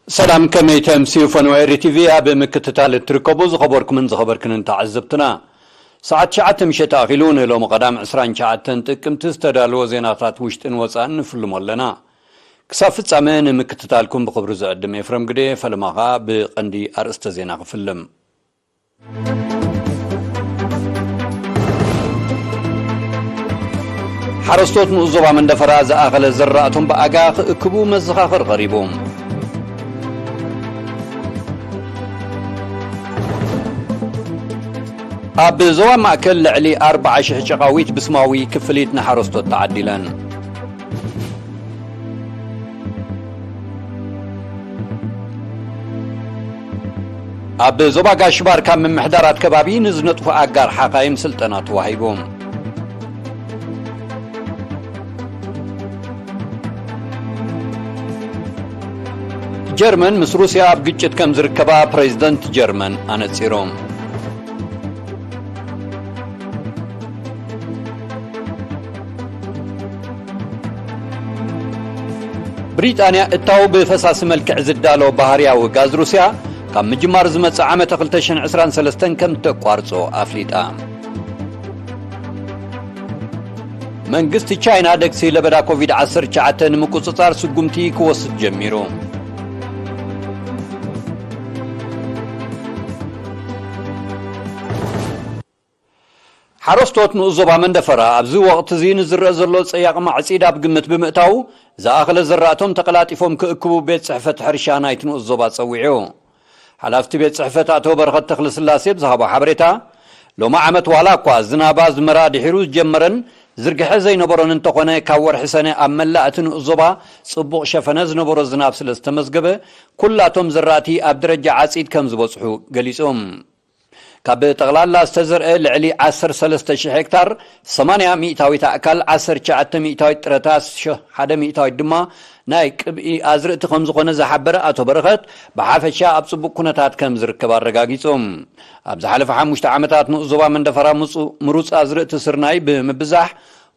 ሰላም፣ ከመይ ተምስዩ ፈነወ ኤሪ ቲቪ ኣብ ምክትታል እትርከቡ ዝኸበርኩምን ዝኸበርክንን ተዓዘብትና? ሰዓት ትሽዓተ ምሸት ኣኺሉ ንሎሚ ቀዳም ዕስራን ትሽዓተን ጥቅምቲ ዝተዳለወ ዜናታት ውሽጥን ወጻእን ንፍልሞ ኣለና። ክሳብ ፍጻመ ንምክትታልኩም ብኽብሪ ዝዕድም ኤፍረም ግደ፣ ፈለማ ኸኣ ብቐንዲ ኣርእስተ ዜና ክፍልም። ሓረስቶት ንኡስ ዞባ መንደፈራ ዝኣኸለ ዝራእቶም ብኣጋ ክእክቡ መዘኻኸር ቀሪቡ። ኣብ ዞባ ማእከል ልዕሊ ኣርብዓ ሽሕ ጨቓዊት ብስማዊ ክፍሊት ንሓረስቶት ተዓዲለን። ኣብ ዞባ ጋሽባር ካብ ምምሕዳራት ከባቢ ንዝነጥፉ ኣጋር ሓኻይም ስልጠና ተዋሂቡ። ጀርመን ምስ ሩስያ ኣብ ግጭት ከም ዝርከባ ፕሬዝደንት ጀርመን ኣነጺሮም። ብሪጣንያ እታው ብፈሳሲ መልክዕ ዝዳሎ ባህርያዊ ጋዝ ሩስያ ካብ ምጅማር ዝመጽእ ዓመተ ክልተ ሽሕን ዕስራን ሰለስተን ከም እተቋርጾ ኣፍሊጣ። መንግስቲ ቻይና ደግሲ ለበዳ ኮቪድ ዓሰርተ ትሽዓተ ንምቁጽጻር ስጉምቲ ክወስድ ጀሚሩ። ሓረስቶት ንኡስ ዞባ መንደፈራ ኣብዚ ወቕቲ እዚ ንዝረአ ዘሎ ጸያቕ ማዕጺድ ኣብ ግምት ብምእታው፣ ዝኣኸለ ዝራእቶም ተቐላጢፎም ክእክቡ ቤት ጽሕፈት ሕርሻ ናይቲ ንኡስ ዞባ ጸዊዑ። ሓላፍቲ ቤት ጽሕፈት ኣቶ በረኸት ተኽለስላሴ ብዝሃቦ ሓበሬታ፣ ሎሚ ዓመት ዋላ እኳ ዝናብ ኣዝመራ ድሒሩ ዝጀመረን ዝርግሐ ዘይነበሮን እንተኾነ፣ ካብ ወርሒ ሰነ ኣብ መላእ እቲ ንኡስ ዞባ ጽቡቕ ሸፈነ ዝነበሮ ዝናብ ስለ ዝተመዝገበ፣ ኩላቶም ዝራእቲ ኣብ ደረጃ ዓጺድ ከም ዝበጽሑ ገሊጹ። ካብ ጠቕላላ ዝተዘርአ ልዕሊ ዓሰርተ ሰለስተ ሽሕ ሄክታር፣ ሰማንያ ሚእታዊት ኣእካል፣ ዓሰርተ ትሽዓተ ሚእታዊት ጥረታት፣ ሸ-፣ ሓደ ሚእታዊት ድማ ናይ ቅብኢ ኣዝርእቲ ከም ዝኾነ ዝሓበረ ኣቶ በረኸት፣ ብሓፈሻ ኣብ ጽቡቕ ኩነታት ከም ዝርከብ ኣረጋጊጹ። ኣብ ዝሓለፈ ሓሙሽተ ዓመታት ንኡስ ዞባ መንደፈራ ምጹ-፣ ምሩጽ ኣዝርእቲ ስርናይ ብምብዛሕ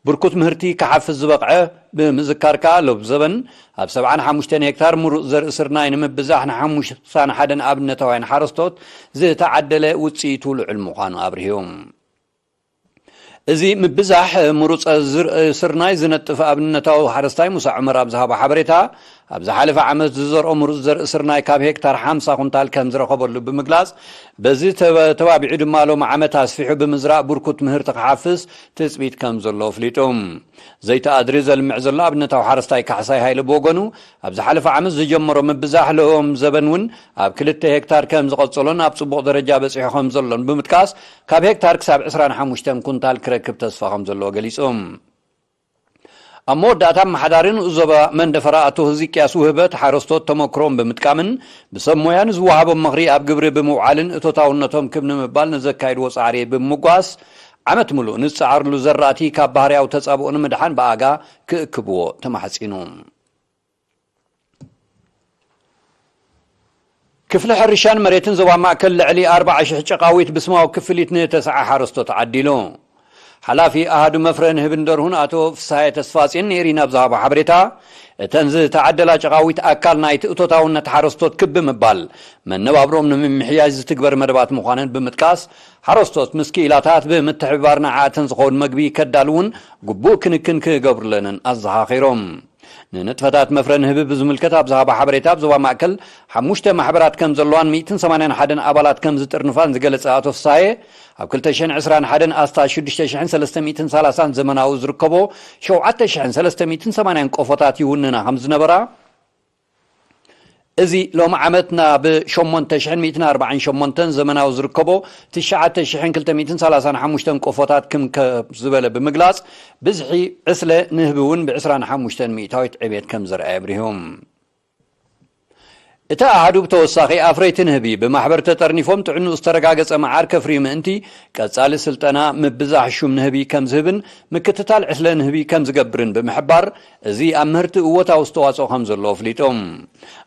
ብርኩት ምህርቲ ክሓፍስ ዝበቕዐ ብምዝካር ከኣ፣ ሎብ ዘበን ኣብ ሰብዓን ሓሙሽተን ሄክታር ምሩጽ ዘርኢ ስርናይ ንምብዛሕ ንሓሙሳን ሓደን ኣብነታውያን ሓረስቶት ዝተዓደለ ውጽኢቱ ልዑል ምዃኑ ኣብርሂ። እዚ ምብዛሕ ምሩጽ ዝር-፣ ስርናይ ዝነጥፍ ኣብነታዊ ሓረስታይ ሙሳ ዑመር ኣብ ዝሃቦ ሓበሬታ፣ ኣብ ዝሓለፈ ዓመት ዝዘርኦ ምሩጽ ዘርኢ ስርናይ ካብ ሄክታር ሓምሳ ኩንታል ከም ዝረኸበሉ ብምግላጽ፣ በዚ ተበ-፣ ተባቢዑ ድማ ሎም ዓመት ኣስፊሑ ብምዝራእ ብርኩት ምህርቲ ክሓፍስ ትጽቢት ከም ዘሎ ኣፍሊጡ። ዘይቲ ኣድሪ ዘልምዕ ዘሎ ኣብነታዊ ሓረስታይ ካሕሳይ ሃይለ ብወገኑ፣ ኣብ ዝሓለፈ ዓመት ዝጀመሮ ምብዛሕ ሎም ዘበን እውን ኣብ ክልተ ሄክታር ከም ዝቐጸሎን ኣብ ጽቡቕ ደረጃ በጺሑ ከም ዘሎን ብምጥቃስ፣ ካብ ሄክታር ክሳብ ዕስራን ሓሙሽተን ኩንታል ክረክብ ተስፋ ከም ዘለዎ ገሊጹ። ኣብ መወዳእታ፣ ኣመሓዳሪ ንኡስ ዞባ መንደፈራ ኣቶ ህዝቅያስ ውህበት፣ ሓረስቶት ተመክሮም ብምጥቃምን ብሰብ ሞያ ንዝወሃቦም ምኽሪ ኣብ ግብሪ ብምውዓልን እቶታውነቶም ክብ ንምባል ንዘካየድዎ ጻዕሪ ብምምጓስ፣ ዓመት ምሉእ ንዝጸዓርሉ ዘራእቲ ካብ ባህርያዊ ተጻብኦ ንምድሓን ብኣጋ ክእክብዎ ተማሕጺኑ። ክፍሊ ሕርሻን መሬትን ዞባ ማእከል ልዕሊ ኣርብዓ ሽሕ ጨቓዊት ብስማዊ ክፍሊት ንተስዓ ሓረስቶት ዓዲሉ። ሓላፊ ኣሃዱ መፍረ ንህብን ደርሁን ኣቶ ፍስሃየ ተስፋጽዮን ንኤሪና ኣብ ዝሃቦ ሓበሬታ፣ እተን ዝተዓደላ ጨቓዊት ኣካል ናይቲ እቶታውነት ሓረስቶት ክብ ብምባል መነባብሮም ንምምሕያሽ ዝትግበር መደባት ምዃነን ብምጥቃስ፣ ሓረስቶት ምስ ክኢላታት ብምትሕብባር ንዓኣተን ዝኸውን መግቢ ከዳልውን ግቡእ ክንክን ክገብሩለንን ኣዘኻኺሮም። ንንጥፈታት መፍረ ንህቢ ብዝምልከት ኣብ ዝሃቦ ሓበሬታ፣ ኣብ ዞባ ማእከል ሓሙሽተ ማሕበራት ከም ዘለዋን ሚእትን ሰማንያን ሓደን ኣባላት ከም ዝጥርንፋን ዝገለጸ ኣቶ ፍስሃየ፣ ኣብ ክልተ ሽሕን ዕስራን ሓደን ኣስታት ሽዱሽተ ሽሕን ሰለስተ ሚእትን ሰላሳን ዘመናዊ ዝርከቦ ሸውዓተ ሽሕን ሰለስተ ሚእትን ሰማንያን ቆፎታት ይውንና ከም ዝነበራ፣ እዚ ሎሚ ዓመት ናብ ሸሞንተ ሽሕን ሚእትን ኣርባዓን ሸሞንተን ዘመናዊ ዝርከቦ ትሽዓተ ሽሕን ክልተ ሚእትን ሰላሳን ሓሙሽተን ቆፎታት ክም ከ-፣ ዝበለ ብምግላጽ፣ ብዝሒ ዕስለ ንህቢ እውን ብዕስራን ሓሙሽተን ሚእታዊት ዕቤት ከም ዘርኣየ ኣብሪሁ። እቲ ኣሃዱ ብተወሳኺ፣ ኣፍረይቲ ንህቢ ብማሕበር ተጠርኒፎም ጥዕንኡ ዝተረጋገጸ መዓር ከፍርዩ ምእንቲ፣ ቀጻሊ ስልጠና ምብዛሕ ሹም ንህቢ ከም ዝህብን ምክትታል ዕስለ ንህቢ ከም ዝገብርን ብምሕባር፣ እዚ ኣብ ምህርቲ እወታዊ ኣስተዋጽኦ ከም ዘለዎ ኣፍሊጡ።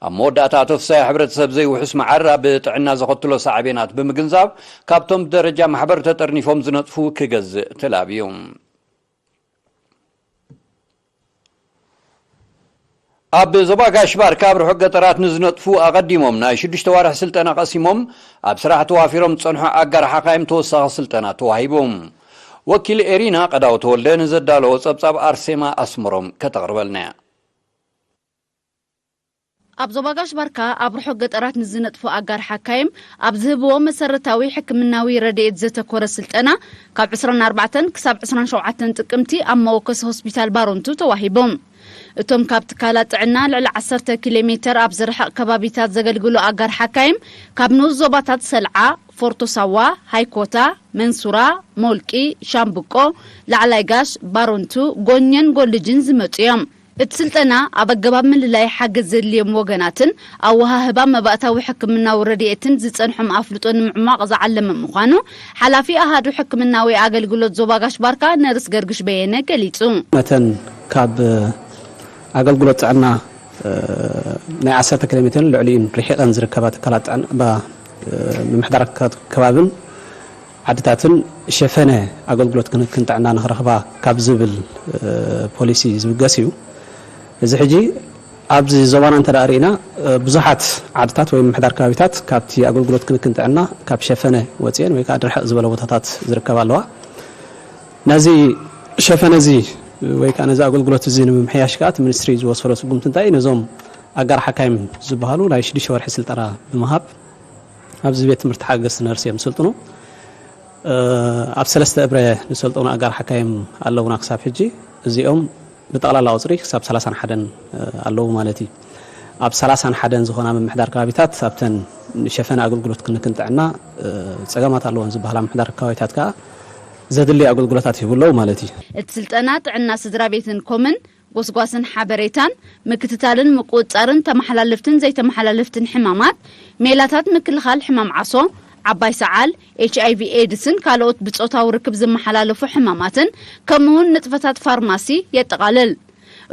ኣብ መወዳእታ፣ ኣቶ ፍሳይ፣ ሕብረተሰብ ዘይውሑስ መዓር ኣብ ጥዕና ዘኸትሎ ሳዕቤናት ብምግንዛብ፣ ካብቶም ብደረጃ ማሕበር ተጠርኒፎም ዝነጥፉ ክገዝእ ተላብዩ። ኣብ ዞባ ጋሽ ባርካ ኣብ ርሑቕ ገጠራት ንዝነጥፉ ኣቐዲሞም ናይ ሽዱሽተ ዋርሒ ስልጠና ቀሲሞም ኣብ ስራሕ ተዋፊሮም ዝጸንሑ ኣጋር ሓካይም ተወሳኺ ስልጠና ተዋሂቡ። ወኪል ኤሪና ቀዳው ተወልደ ንዘዳለዎ ጸብጻብ ኣርሴማ ኣስመሮም ከተቕርበልና እያ። ኣብ ዞባ ጋሽ ባርካ ኣብ ርሑቕ ገጠራት ንዝነጥፉ ኣጋር ሓካይም ኣብ ዝህብዎ መሰረታዊ ሕክምናዊ ረድኤት ዘተኮረ ስልጠና ካብ ዕስራን ኣርባዕተን ክሳብ ዕስራን ሸውዓተን ጥቅምቲ ኣብ መወከሲ ሆስፒታል ባሮንቱ ተዋሂቦም። እቶም ካብ ትካላት ጥዕና ልዕሊ ዓሰርተ ኪሎ ሜተር ኣብ ዝርሕቕ ከባቢታት ዘገልግሉ ኣጋር ሓካይም ካብ ንኡስ ዞባታት ሰልዓ፣ ፎርቶ ሳዋ፣ ሃይኮታ፣ መንሱራ፣ ሞልቂ፣ ሻምብቆ፣ ላዕላይ ጋሽ፣ ባሮንቱ፣ ጎኘን ጎልጅን ዝመጹ እዮም። እቲ ስልጠና ኣብ ኣገባብ ምልላይ ሓገዝ ዘድልዮም ወገናትን ኣወሃህባ መባእታዊ ሕክምናዊ ረድኤትን ዝጸንሖም ኣፍልጦ ንምዕሟቕ ዝዓለመ ምዃኑ ሓላፊ ኣሃዱ ሕክምናዊ ኣገልግሎት ዞባ ጋሽ ባርካ ነርስ ገርግሽ በየነ ገሊጹ። መተን ካብ ኣገልግሎት ጥዕና፣ እ፣ ናይ ዓሰርተ ኪሎ ሜትርን ልዕሊኡን ርሒቐን ዝርከባ ትካላት ጥዕና፣ ባ-፣ እ፣ ምምሕዳር ከ-፣ ከባብን ዓድታትን ሸፈነ ኣገልግሎት ክንክን ጥዕና ንኽረኽባ ካብ ዝብል፣ እ፣ ፖሊሲ ዝብገስ እዩ። እዚ ሕጂ ኣብዚ ዞባና እንተ ደኣ ርኢና፣ እ፣ ብዙሓት ዓድታት ወይ ምምሕዳር ከባቢታት ካብቲ ኣገልግሎት ክንክን ጥዕና ካብ ሸፈነ ወፂኤን ወይ ከዓ ድርሕቕ ዝበለ ቦታታት ዝርከባ ኣለዋ። ነዚ ሸፈነ እዚ ወይ ከዓ ነዚ ኣገልግሎት እዚ ንምምሕያሽ ከዓ እቲ ሚኒስትሪ ዝወሰዶ ስጉምቲ እንታይ እዩ? ነዞም ኣጋር ሓካይም ዝበሃሉ ናይ ሽዱሽተ ወርሒ ስልጠና ብምሃብ ኣብዚ ቤት ትምህርቲ ሓገዝቲ ነርስ እዮም ዝሰልጥኑ። እ፣ ኣብ ሰለስተ እብረ ዝሰልጠኑ ኣጋር ሓካይም ኣለውና ክሳብ ሕጂ። እዚኦም ብጠቕላላ ቁፅሪ ክሳብ ሰላሳን ሓደን ኣለዉ ማለት እዩ። ኣብ ሰላሳን ሓደን ዝኾና ምምሕዳር ከባቢታት ኣብተን ሸፈነ ኣገልግሎት ክንክን ጥዕና፣ እ፣ ፀገማት ኣለወን ዝበሃላ ምምሕዳር ከባቢታት ከዓ ዘድሊ ኣገልግሎታት ይህቡ ኣለዉ ማለት እዩ። እቲ ስልጠና ጥዕና ስድራ ቤትን ኮምን፣ ጎስጓስን ሓበሬታን፣ ምክትታልን ምቁፅፃርን ተመሓላለፍትን ዘይተመሓላለፍትን ሕማማት፣ ሜላታት ምክልኻል ሕማም ዓሶ፣ ዓባይ ሰዓል፣ ኤች ኣይ ቪ ኤድስን ካልኦት ብጾታዊ ርክብ ዝመሓላለፉ ሕማማትን፣ ከምኡውን ንጥፈታት ፋርማሲ የጠቓልል።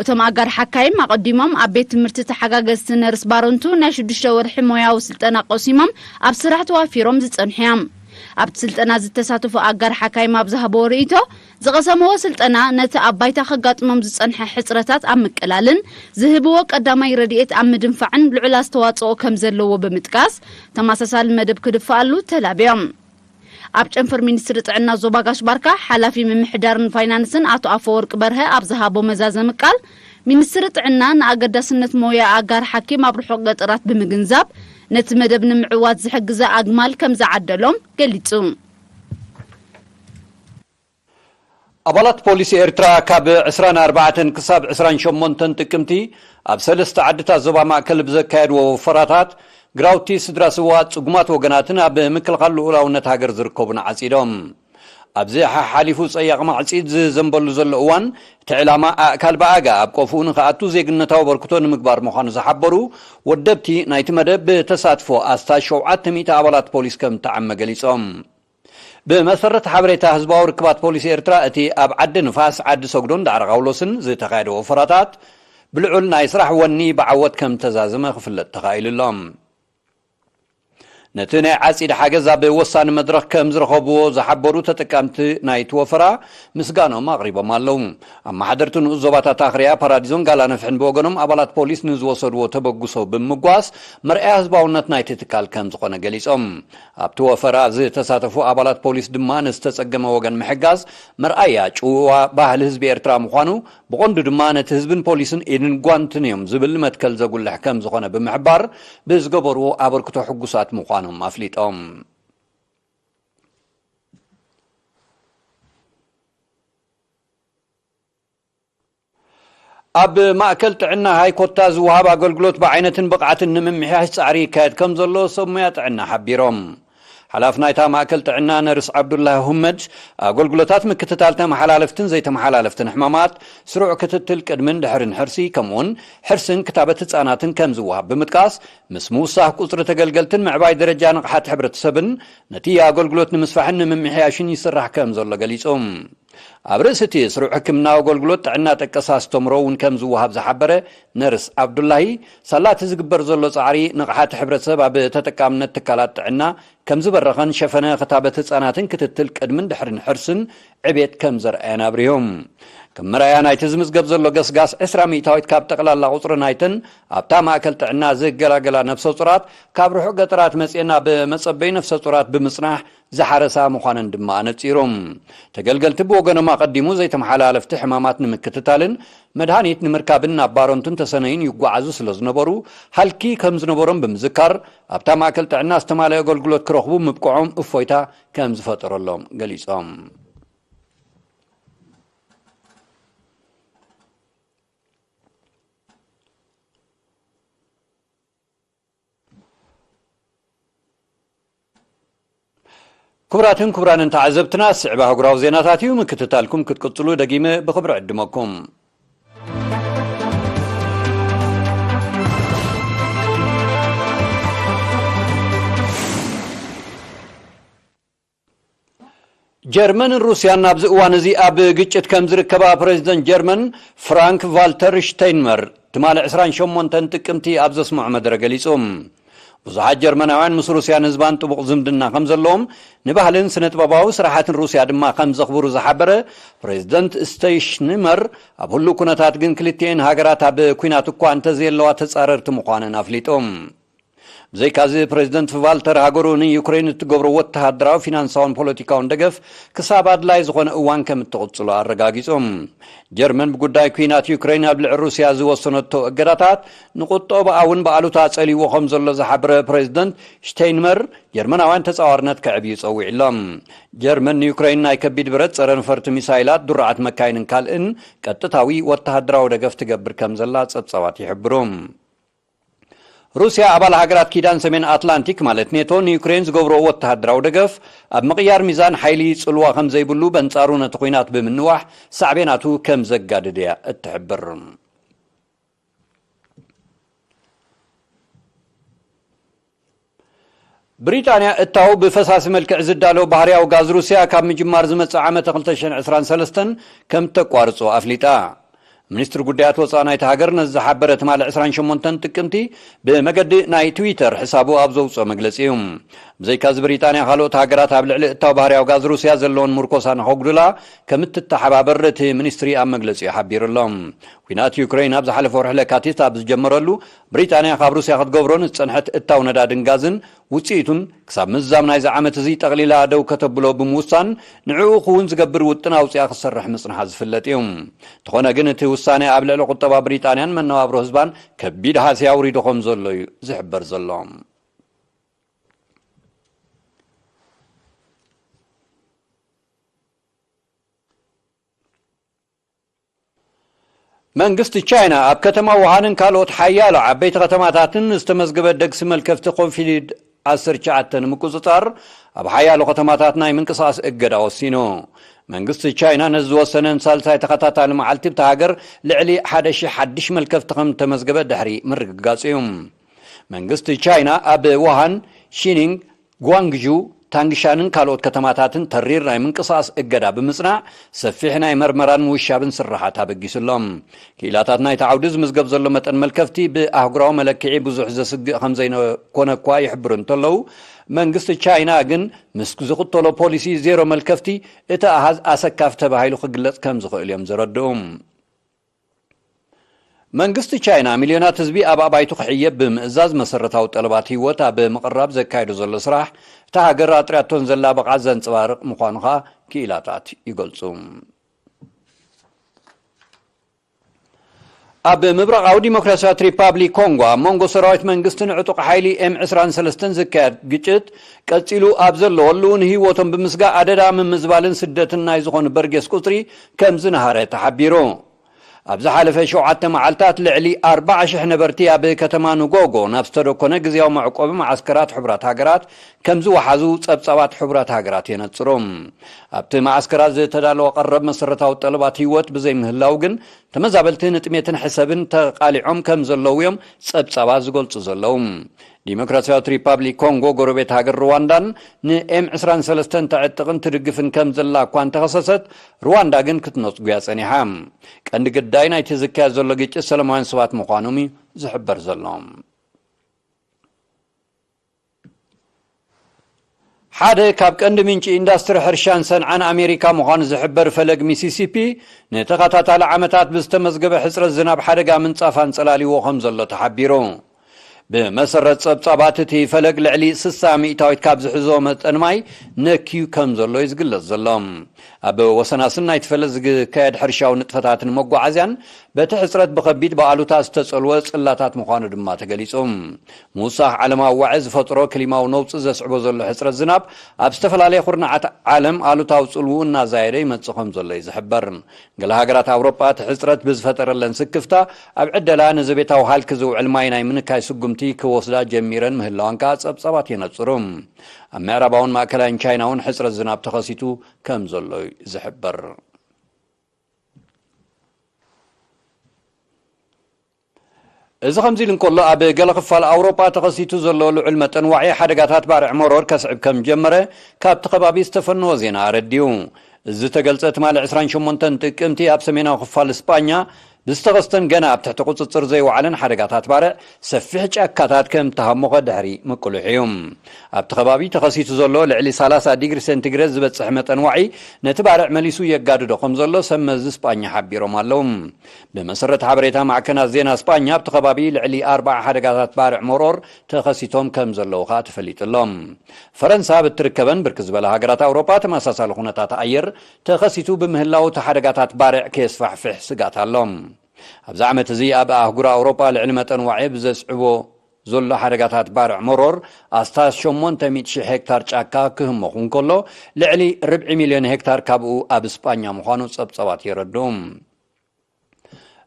እቶም ኣጋር ሓካይም ኣቐዲሞም ኣብ ቤት ትምህርቲ ተሓጋገዝቲ ነርስ ባረንቱ ናይ ሽዱሽተ ወርሒ ሞያዊ ስልጠና ቀሲሞም ኣብ ስራሕ ተዋፊሮም ዝጸንሑ እዮም። ኣብቲ ስልጠና ዝተሳተፉ ኣጋር ሓካይም ኣብ ዝሃብዎ ርእይቶ፣ ዝቐሰምዎ ስልጠና ነቲ ኣብ ባይታ ከጋጥሞም ዝጸንሐ ሕጽረታት ኣብ ምቅላልን ዝህብዎ ቀዳማይ ረድኤት ኣብ ምድንፋዕን ልዑል ኣስተዋጽኦ ከም ዘለዎ ብምጥቃስ፣ ተመሳሳሊ መደብ ክድፍኣሉ ተላብዮም። ኣብ ጨንፈር ሚኒስትሪ ጥዕና ዞባ ጋሽ ባርካ ሓላፊ ምምሕዳርን ፋይናንስን ኣቶ ኣፈወርቂ በርሀ ኣብ ዝሃቦ መዛዘሚ ቃል፣ ሚኒስትሪ ጥዕና ንኣገዳስነት ሞያ ኣጋር ሓኪም ኣብ ርሑቕ ገጠራት ብምግንዛብ፣ ነቲ መደብ ንምዕዋት ዝሕግዘ ኣግማል ከም ዝዓደሎም ገሊጹ። ኣባላት ፖሊስ ኤርትራ ካብ ዕስራን ኣርባዕተን ክሳብ ዕስራን ሸሞንተን ጥቅምቲ ኣብ ሰለስተ ዓድታት ዞባ ማእከል ብዘካየድዎ ወፈራታት፣ ግራውቲ ስድራ ስውኣት፣ ጽጉማት ወገናትን ኣብ ምክልኻል ልኡላውነት ሃገር ዝርከቡን ዓጺዶም። ኣብዚ ሓሓሊፉ ጸያቕ ማዕጺድ ዝዘንበሉ ዘሎ እዋን፣ እቲ ዕላማ ኣእካል ብኣጋ ኣብ ቆፍኡ ንኽኣቱ ዜግነታዊ ኣበርክቶ ንምግባር ምዃኑ ዝሓበሩ ወደብቲ ናይቲ መደብ፣ ብተሳትፎ ኣስታት ሸውዓተ ሚእቲ ኣባላት ፖሊስ ከም እተዓመ ገሊጾም። ብመሰረት ሓበሬታ ህዝባዊ ርክባት ፖሊስ ኤርትራ፣ እቲ ኣብ ዓዲ ንፋስ፣ ዓዲ ሰግዶን ዳዕሮ ቃውሎስን ዝተኻየደ ወፈራታት፣ ብልዑል ናይ ስራሕ ወኒ ብዓወት ከም ተዛዘመ ክፍለጥ ተኻኢሉ ኣሎ። ነቲ ናይ ዓጺድ ሓገዝ ኣብ ወሳኒ መድረኽ ከም ዝረኸብዎ ዝሓበሩ ተጠቀምቲ ናይቲ ወፈራ፣ ምስጋኖም ኣቕሪቦም ኣለዉ። ኣመሓደርቲ ንኡስ ዞባታት ኣኽርያ፣ ፓራዲዞን ጋላ ነፍሕን ብወገኖም፣ ኣባላት ፖሊስ ንዝወሰድዎ ተበግሶ ብምጓስ፣ መርኣያ ህዝባውነት ናይቲ ትካል ከም ዝኾነ ገሊጾም። ኣብቲ ወፈራ ዝተሳተፉ ኣባላት ፖሊስ ድማ፣ ንዝተጸገመ ወገን ምሕጋዝ መርኣያ ጭዋ ባህሊ ህዝቢ ኤርትራ ምዃኑ፣ ብቐንዱ ድማ ነቲ ህዝብን ፖሊስን ኢድን ጓንትን እዮም ዝብል መትከል ዘጉልሕ ከም ዝኾነ ብምሕባር፣ ብዝገበርዎ ኣበርክቶ ሕጉሳት ምዃኖም ኣፍሊጦም። ኣብ ማእከል ጥዕና ሃይኮታ ዝወሃብ ኣገልግሎት ብዓይነትን ብቕዓትን ንምምሕያሽ ጻዕሪ ይካየድ ከም ዘሎ ሰብ ሞያ ጥዕና ሓቢሮም። ሓላፊ ናይታ ማእከል ጥዕና ነርስ ዓብዱላህ ሁመድ፣ ኣገልግሎታት ምክትታል ተመሓላለፍትን ዘይተመሓላለፍትን ሕማማት፣ ስሩዕ ክትትል ቅድምን ድሕርን ሕርሲ፣ ከምኡውን ሕርስን ክታበት ህጻናትን ከም ዝወሃብ ብምጥቃስ፣ ምስ ምውሳኽ ቁጽሪ ተገልገልትን ምዕባይ ደረጃ ንቕሓት ሕብረተሰብን ነቲ ኣገልግሎት ንምስፋሕን ንምምሕያሽን ይስራሕ ከም ዘሎ ገሊጹ። ኣብ ርእሲ እቲ ስሩዕ ሕክምናዊ ኣገልግሎት ጥዕና ጠቀስ ኣስተምሮ እውን ከም ዝወሃብ ዝሓበረ ነርስ ኣብዱላሂ፣ ሳላ እቲ ዝግበር ዘሎ ጻዕሪ ንቕሓት ሕብረተሰብ ኣብ ተጠቃምነት ትካላት ጥዕና ከም ዝበረኸን ሸፈነ ክታበት ህጻናትን ክትትል ቅድምን ድሕርን ሕርስን ዕቤት ከም ዘርኣየን ኣብሪሆም። ከም መርኣያ ናይቲ ዝምዝገብ ዘሎ ገስጋስ ዕስራ ሚእታዊት ካብ ጠቕላላ ቁጽሪ ናይተን ኣብታ ማእከል ጥዕና ዝገላገላ ነፍሰ ጡራት ካብ ርሑቕ ገጠራት መጽኤን ኣብ መጸበይ ነፍሰ ጡራት ብምጽናሕ ዝሓረሳ ምዃነን ድማ ኣነጺሮም። ተገልገልቲ ብወገኖም ኣቐዲሙ ዘይተመሓላለፍቲ ሕማማት ንምክትታልን መድሃኒት ንምርካብን ናብ ባረንቱን ተሰነይን ይጓዓዙ ስለ ዝነበሩ ሃልኪ ከም ዝነበሮም ብምዝካር ኣብታ ማእከል ጥዕና ዝተማለአ ኣገልግሎት ክረኽቡ ምብቅዖም እፎይታ ከም ዝፈጠረሎም ገሊጾም። ክቡራትን ክቡራንን ተዓዘብትና፣ ዝስዕብ ኣህጉራዊ ዜናታት እዩ። ምክትታልኩም ክትቅጽሉ ደጊመ ብኽብሪ ዕድመኩም። ጀርመንን ሩስያን ኣብዚ እዋን እዚ ኣብ ግጭት ከም ዝርከባ ፕሬዚደንት ጀርመን ፍራንክ ቫልተር ሽተይንመር ትማሊ ዕስራን ሸሞንተን ጥቅምቲ ኣብ ዘስምዖ መደረ ገሊጹ። ብዙሓት ጀርመናውያን ምስ ሩስያን ህዝባን ጥቡቕ ዝምድና ከም ዘለዎም፣ ንባህልን ስነ ጥበባዊ ስራሓትን ሩስያ ድማ ከም ዘኽብሩ ዝሓበረ ፕሬዚደንት ሽተይንመር፣ ኣብ ህሉው ኩነታት ግን ክልቲኤን ሃገራት ኣብ ኲናት እኳ እንተዘየለዋ ተጻረርቲ ምዃነን ኣፍሊጡ። ብዘይካዚ ፕሬዚደንት ቫልተር ሃገሩ ንዩክሬን እትገብሮ ወተሃደራዊ፣ ፊናንሳውን ፖለቲካውን ደገፍ ክሳብ ኣድላይ ዝኾነ እዋን ከም እትቕጽሎ ኣረጋጊጹ። ጀርመን ብጉዳይ ኲናት ዩክሬን ኣብ ልዕሊ ሩስያ ዝወሰነቶ እገዳታት ንቁጠባኣ እውን ብኣሉታ ጸሊዎ ከም ዘሎ ዝሓበረ ፕሬዚደንት ሽተይንመር፣ ጀርመናውያን ተጻዋርነት ከዕብዩ ጸዊዑ ኣሎ። ጀርመን ንዩክሬን ናይ ከቢድ ብረት ጸረ ነፈርቲ ሚሳይላት፣ ድሩዓት መካይንን ካልእን ቀጥታዊ ወተሃደራዊ ደገፍ ትገብር ከም ዘላ ጸብጻባት ይሕብሩ። ሩስያ ኣባል ሃገራት ኪዳን ሰሜን ኣትላንቲክ ማለት ኔቶ ንዩክሬን ዝገብሮ ወተሃደራዊ ደገፍ ኣብ ምቕያር ሚዛን ሓይሊ ጽልዋ ከም ዘይብሉ በንጻሩ ነቲ ኲናት ብምንዋሕ ሳዕቤናቱ ከም ዘጋድድ እያ እትሕብር። ብሪጣንያ እታው ብፈሳሲ መልክዕ ዝዳሎ ባህርያዊ ጋዝ ሩስያ ካብ ምጅማር ዝመጽእ ዓመተ ክልተ ሽሕን ዕስራን ሰለስተን ከም ተቋርጾ ኣፍሊጣ። ሚኒስትሪ ጉዳያት ወጻኢ ናይቲ ሃገር ነዚ ዝሓበረ ትማሊ ዕስራን ሸሞንተን ጥቅምቲ ብመገዲ ናይ ትዊተር ሕሳቡ ኣብ ዘውጽኦ መግለጺ እዩ። ብዘይካዚ ብሪጣንያ ካልኦት ሃገራት ኣብ ልዕሊ እታው ባህርያዊ ጋዝ ሩስያ ዘለውን ምርኮሳ ንኸጉድላ ከም እትተሓባበር እቲ ሚኒስትሪ ኣብ መግለጺኡ ሓቢሩ ኣሎ። ኲናት ዩክሬን ኣብ ዝሓለፈ ወርሒ ለካቲት ኣብ ዝጀመረሉ፣ ብሪጣንያ ካብ ሩስያ ክትገብሮ ንዝጸንሐት እታው ነዳድን ጋዝን ውጽኢቱን ክሳብ ምዝዛም ናይዚ ዓመት እዚ ጠቕሊላ ደው ከተብሎ ብምውሳን፣ ንዕኡ ክውን ዝገብር ውጥን ኣውጺኣ ክትሰርሕ ምጽንሓ ዝፍለጥ እዩ። እንተኾነ ግን፣ እቲ ውሳነ ኣብ ልዕሊ ቁጠባ ብሪጣንያን መነባብሮ ህዝባን ከቢድ ሃስያ ኣውሪዱ ከም ዘሎ እዩ ዝሕበር ዘሎ። መንግስቲ ቻይና ኣብ ከተማ ውሃንን ካልኦት ሓያሎ ዓበይቲ ከተማታትን ዝተመዝገበ ደግሲ መልከፍቲ ኮቪድ ዓሰርተ ትሽዓተ ንምቁጽጻር ኣብ ሓያሎ ከተማታት ናይ ምንቅስቓስ እገዳ ወሲኑ። መንግስቲ ቻይና ነዚ ዝወሰነ ንሳልሳይ ተኸታታሊ መዓልቲ ብቲ ሃገር ልዕሊ ሓደ ሺሕ ሓድሽ መልከፍቲ ከም ዝተመዝገበ ድሕሪ ምርግጋጽ እዩ። መንግስቲ ቻይና ኣብ ውሃን፣ ሺኒንግ፣ ጓንግዡ፣ ታንግሻንን ካልኦት ከተማታትን ተሪር ናይ ምንቅስቓስ እገዳ ብምጽናዕ፣ ሰፊሕ ናይ መርመራን ምውሻብን ስራሓት ኣበጊሱ ኣሎ። ክኢላታት ናይቲ ዓውዲ ዝምዝገብ ዘሎ መጠን መልከፍቲ ብኣህጉራዊ መለክዒ ብዙሕ ዘስግእ ከም ዘይኮነ እኳ ይሕብሩ እንተለዉ፣ መንግስቲ ቻይና ግን ምስ ዝኽተሎ ፖሊሲ ዜሮ መልከፍቲ እቲ ኣሃዝ ኣሰካፊ ተባሂሉ ክግለጽ ከም ዝኽእል እዮም ዘረድኡ። መንግስቲ ቻይና ሚልዮናት ህዝቢ ኣብ ኣባይቱ ክሕየብ ብምእዛዝ መሰረታዊ ጠለባት ህይወት ኣብ ምቕራብ ዘካየዶ ዘሎ ስራሕ፣ እታ ሃገር ኣጥርያቶን ዘላ ብቕዓት ዘንጸባርቕ ምዃኑ ኸኣ ክኢላታት ይገልጹ። ኣብ ምብራቓዊ ዲሞክራሲያዊት ሪፓብሊክ ኮንጎ ኣብ መንጎ ሰራዊት መንግስትን ዕጡቕ ሓይሊ ኤም ዕስራን ሰለስተን ዝካየድ ግጭት ቀጺሉ ኣብ ዘለወሉ፣ ንህይወቶም ብምስጋእ ኣደዳ ምምዝባልን ስደትን ናይ ዝኾኑ በርጌስ ቁጽሪ ከም ዝነሃረ ተሓቢሩ። ኣብ ዝሓለፈ ሸውዓተ መዓልታት ልዕሊ ኣርባዓ ሽሕ ነበርቲ ኣብ ከተማ ንጎጎ ናብ ዝተደኮነ ግዝያዊ መዕቆቢ መዓስከራት ሕቡራት ሃገራት ከም ዝወሓዙ ጸብጻባት ሕቡራት ሃገራት የነጽሩ። ኣብቲ መዓስከራት ዝተዳለወ ቀረብ መሰረታዊ ጠለባት ህይወት ብዘይምህላው ግን፣ ተመዛበልቲ ንጥሜትን ሕሰብን ተቓሊዖም ከም ዘለዉ እዮም ጸብጻባት ዝገልጹ ዘለዉ። ዲሞክራሲያዊት ሪፓብሊክ ኮንጎ፣ ጎረቤት ሃገር ሩዋንዳን ንኤም ዕስራን ሰለስተን ተዕጥቕን ትድግፍን ከም ዘላ እኳ እንተኸሰሰት፣ ሩዋንዳ ግን ክትነጽጉያ ጸኒሓ። ቀንዲ ግዳይ ናይቲ ዝካየድ ዘሎ ግጭት ሰላማውያን ሰባት ምዃኖም እዩ ዝሕበር ዘሎ። ሓደ ካብ ቀንዲ ምንጪ ኢንዳስትሪ ሕርሻን ሰንዓን ኣሜሪካ ምዃኑ ዝሕበር ፈለግ ሚሲሲፒ፣ ንተኸታታሊ ዓመታት ብዝተመዝገበ ሕጽረት ዝናብ ሓደጋ ምንጻፍ ኣንጸላልይዎ ከም ዘሎ ተሓቢሩ። ብመሰረት ጸብጻባት፣ እቲ ፈለግ ልዕሊ ስሳ ሚእታዊት ካብ ዝሕዞ መጠን ማይ ነክዩ ከም ዘሎ እዩ ዝግለጽ ዘሎ። ኣብ ወሰናስን ናይቲ ፈለግ ዝካየድ ሕርሻዊ ንጥፈታትን መጓዓዝያን በቲ ሕጽረት ብኸቢድ ብኣሉታ ዝተጸልወ ጽላታት ምዃኑ ድማ ተገሊጹ። ምውሳኽ ዓለማዊ ዋዒ ዝፈጥሮ ክሊማዊ ነውጺ ዘስዕቦ ዘሎ ሕጽረት ዝናብ፣ ኣብ ዝተፈላለየ ኩርናዓት ዓለም ኣሉታዊ ጽልውኡ እናዛየደ ይመጽእ ከም ዘሎ እዩ ዝሕበር። ገለ ሃገራት ኣውሮጳ፣ እቲ ሕጽረት ብዝፈጠረለን ስክፍታ፣ ኣብ ዕደላ ንዘቤታዊ ሃልኪ ዝውዕል ማይ ናይ ምንካይ ስጉምቲ ክወስዳ ጀሚረን ምህላዋን ከኣ ጸብጻባት የነጽሩ። ኣብ ምዕራባውን ማእከላይን ቻይና እውን ሕጽረት ዝናብ ተኸሲቱ ከም ዘሎ እዩ ዝሕበር። እዚ ከምዚ ኢሉ እንከሎ፣ ኣብ ገለ ክፋል ኣውሮጳ ተኸሲቱ ዘሎ ልዑል መጠን ዋዒ ሓደጋታት ባርዕ መሮር ከስዕብ ከም ጀመረ ካብቲ ከባቢ ዝተፈነወ ዜና ኣረዲኡ። እዚ ዝተገልጸ ትማሊ ዕስራን ሸሞንተን ጥቅምቲ ኣብ ሰሜናዊ ክፋል ስጳኛ ብዝተኸስተን ገና ኣብ ትሕቲ ቁጽጽር ዘይወዓለን ሓደጋታት ባርዕ፣ ሰፊሕ ጫካታት ከም ተሃሞኸ ድሕሪ ምቅሉሕ እዩ። ኣብቲ ከባቢ ተኸሲቱ ዘሎ ልዕሊ ሰላሳ ዲግሪ ሴንቲግሬድ ዝበጽሕ መጠን ዋዒ፣ ነቲ ባርዕ መሊሱ የጋድዶ ከም ዘሎ ሰብ መዚ ስጳኛ ሓቢሮም ኣለዉ። ብመሰረት ሓበሬታ ማዕከናት ዜና ስጳኛ፣ ኣብቲ ከባቢ ልዕሊ ኣርባዓ ሓደጋታት ባርዕ መሮር ተኸሲቶም ከም ዘለዉ ከኣ ተፈሊጡ ኣሎ። ፈረንሳ ኣብ እትርከበን ብርክት ዝበላ ሃገራት ኣውሮጳ ተመሳሳሊ ኩነታት ኣየር ተኸሲቱ ብምህላው፣ እቲ ሓደጋታት ባርዕ ከየስፋሕፍሕ ስግኣት ኣሎ። ኣብዚ ዓመት እዚ ኣብ ኣህጉር ኣውሮጳ ልዕሊ መጠን ዋዒ ብዘስዕቦ ዘሎ ሓደጋታት ባርዕ መሮር ኣስታት ሸሞንተ ሚእቲ ሺሕ ሄክታር ጫካ ክህመኹ እንከሎ፣ ልዕሊ ርብዒ ሚልዮን ሄክታር ካብኡ ኣብ ስጳኛ ምዃኑ ጸብጻባት የረድኡ።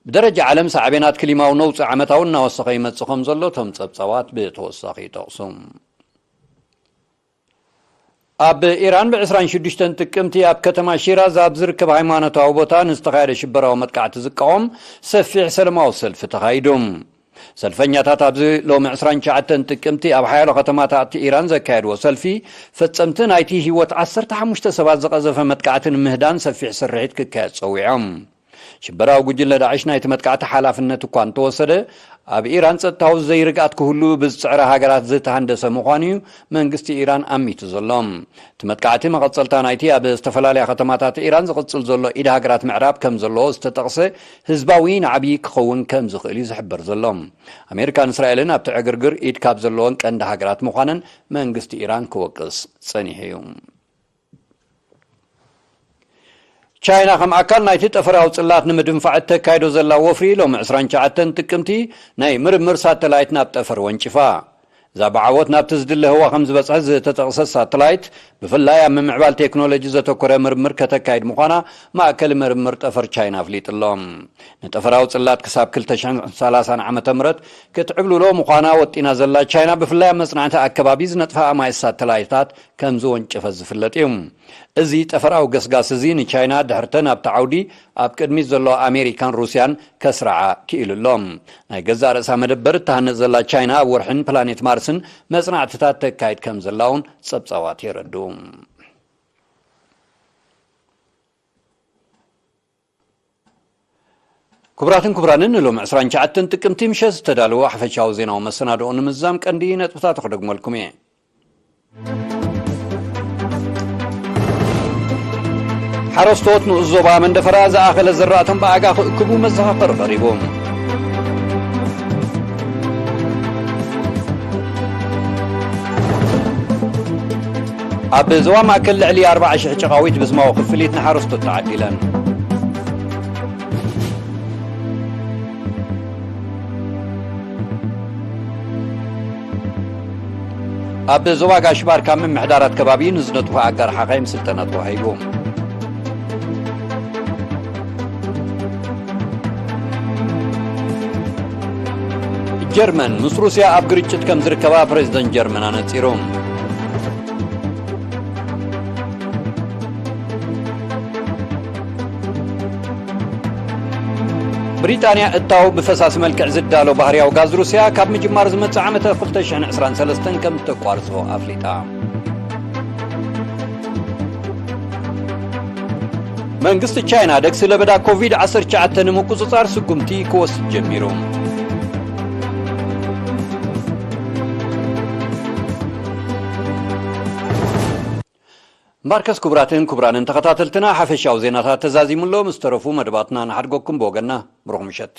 ብደረጃ ዓለም፣ ሳዕቤናት ክሊማዊ ነውጺ ዓመታዊ እናወሰኸ ይመጽእ ከም ዘሎ እቶም ጸብጻባት ብተወሳኺ ይጠቕሱ። ኣብ ኢራን ብዕስራን ሽዱሽተን ጥቅምቲ ኣብ ከተማ ሺራዝ ኣብ ዝርከብ ሃይማኖታዊ ቦታ ንዝተኻየደ ሽበራዊ መጥቃዕቲ ዝቃወም ሰፊሕ ሰላማዊ ሰልፊ ተኻይዱ። ሰልፈኛታት ኣብዚ ሎሚ ዕስራን ትሽዓተን ጥቅምቲ ኣብ ሓያሎ ከተማታት ኢራን ዘካየድዎ ሰልፊ፣ ፈጸምቲ ናይቲ ህይወት ዓሰርተ ሓሙሽተ ሰባት ዝቐዘፈ መጥቃዕቲ ንምህዳን ሰፊሕ ስርሒት ክካየድ ጸዊዖም። ሽበራዊ ጉጅለ ዳዕሽ ናይቲ መጥቃዕቲ ሓላፍነት እኳ እንተወሰደ፣ ኣብ ኢራን ጸጥታዊ ዘይርግኣት ክህሉ ብዝጽዕራ ሃገራት ዝተሃንደሰ ምዃኑ እዩ መንግስቲ ኢራን ኣሚቱ ዘሎ። እቲ መጥቃዕቲ መቐጸልታ ናይቲ ኣብ ዝተፈላለያ ከተማታት ኢራን ዝቕጽል ዘሎ ኢድ ሃገራት ምዕራብ ከም ዘለዎ ዝተጠቕሰ ህዝባዊ ናዕቢ ክኸውን ከም ዝኽእል እዩ ዝሕበር ዘሎ። ኣሜሪካን እስራኤልን ኣብቲ ዕግርግር ኢድ ካብ ዘለወን ቀንዲ ሃገራት ምዃነን መንግስቲ ኢራን ክወቅስ ጸኒሑ እዩ። ቻይና ከም ኣካል ናይቲ ጠፈራዊ ጽላት ንምድንፋዕ እተካይዶ ዘላ ወፍሪ፣ ሎሚ ዕስራን ትሽዓተን ጥቅምቲ ናይ ምርምር ሳተላይት ናብ ጠፈር ወንጭፋ። እዛ ብዓወት ናብቲ ዝድለ ህዋ ከም ዝበጽሐት ዝተጠቕሰት ሳተላይት፣ ብፍላይ ኣብ ምምዕባል ቴክኖሎጂ ዘተኮረ ምርምር ከተካይድ ምዃና ማእከል ምርምር ጠፈር ቻይና ኣፍሊጡ ኣሎ። ንጠፈራዊ ጽላት ክሳብ ክልተ ሽሕን ሰላሳን ዓመተ ምህረት ክትዕብልሎ ምዃና ወጢና ዘላ ቻይና፣ ብፍላይ ኣብ መጽናዕቲ ኣከባቢ ዝነጥፋ ኣማኢት ሳተላይታት ከም ዝወንጨፈት ዝፍለጥ እዩ። እዚ ጠፈራዊ ገስጋስ እዚ ንቻይና ድሕርተን ኣብቲ ዓውዲ ኣብ ቅድሚት ዘለዋ ኣሜሪካን ሩስያን ከስርዓ ክኢሉ ኣሎ። ናይ ገዛእ ርእሳ መደበር እትሃንጽ ዘላ ቻይና፣ ኣብ ወርሕን ፕላኔት ማርስን መጽናዕትታት ተካይድ ከም ዘላ እውን ጸብጻባት የረድኡ። ክቡራትን ክቡራንን፣ ንሎሚ ዕስራን ትሽዓተን ጥቅምቲ ምሸት ዝተዳለወ ሓፈሻዊ ዜናዊ መሰናድኦ ንምዝዛም ቀንዲ ነጥብታት ክደግመልኩም እየ። ሓረስቶት ንኡስ ዞባ መንደፈራ ዝኣኸለ ዝራእቶም ብኣጋ ክእክቡ መዘኻኸሪ ቀሪቡ። ኣብ ዞባ ማእከል ልዕሊ ኣርባዓ ሽሕ ጨቓዊት ብስማዊ ክፍሊት ንሓረስቶት ተዓዲለን። ኣብ ዞባ ጋሽ ባርካ ምምሕዳራት ከባቢ ንዝነጥፉ ኣጋር ሓኻይም ስልጠና ተዋሂቡ። ጀርመን ምስ ሩስያ ኣብ ግርጭት ከም ዝርከባ ፕሬዝደንት ጀርመን ኣነጺሩ። ብሪጣንያ እታው ብፈሳሲ መልክዕ ዝዳሎ ባህርያዊ ጋዝ ሩስያ ካብ ምጅማር ዝመጽእ ዓመተ ክልተ ሽሕን ዕስራን ሰለስተን ከም እተቋርጾ ኣፍሊጣ። መንግስቲ ቻይና ደግሲ ለበዳ ኮቪድ ዓሰርተ ትሽዓተ ንምቁጽጻር ስጉምቲ ክወስድ ጀሚሩ። ማርከስ፣ ክቡራትን ክቡራንን ተኸታተልትና፣ ሓፈሻዊ ዜናታት ተዛዚሙ ኣሎ። ምስ ተረፉ መደባትና ንሓድገኩም። ብወገንና ብሩኽ ምሸት።